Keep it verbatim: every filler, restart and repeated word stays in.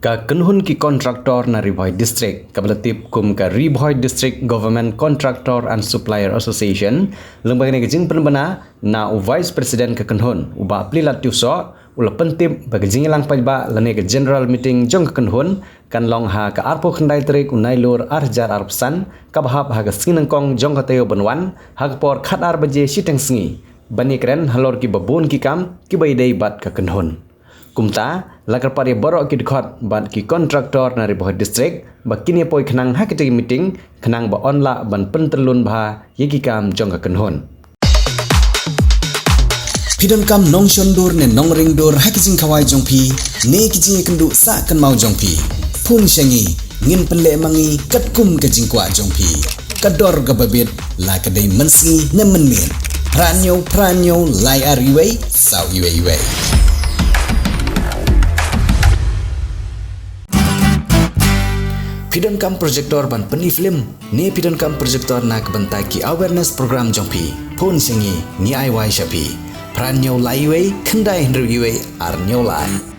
Ka kynhun ki kontraktor na Ri Bhoi District, kaba la tip kum ka Ri Bhoi District Government Contractor and Supplier Association, lyngba kane ka jingpynbna na u Vice President ka kynhun, u Bah Plilat Tiewsoh, u la pyntip ba ka jingïalang paidbah lane ka general meeting jong ka kynhun kan long ha ka arphew khyndai tarik u Nailur ar hajar arphew san, kaba hap ha ka sngi nyngkong jong ka taïew ban wan, ha ka por khatar baje shiteng sngi, ban ïakren halor kiba bun ki kam kiba ïadei bad ka kynhun. Kumta, la kyrpad ïa baroh ki dkhot bad ki kontraktor na Ri Bhoi District ba kin ïa poi khnang ha kitei ki meeting, khnang ba yn lah ban pyntreikam bha ïa ki kam jong ka kynhun. Phi donkam nongshon dur ne nongring dur ha ki jingkhawai jong phi ne ki jingïakynduh sah kynmaw jong phi? Phone sha ngi, ngin pynleh ma ngi katkum ka jingkwah jong phi. Ka dor kaba bit, la ka dei mynsngi ne mynmiet. Phra hynñiew phra hynñiew lai ar wei saw wei wei. Phi donkam projector ban pyni film ne phi donkam projector na ka bynta ki awareness program jong phi? Phone sha ngi, ngi ai wai sha phi. Phra hynñiew lai wei khyndai hynriew wei ar hynñiew lai.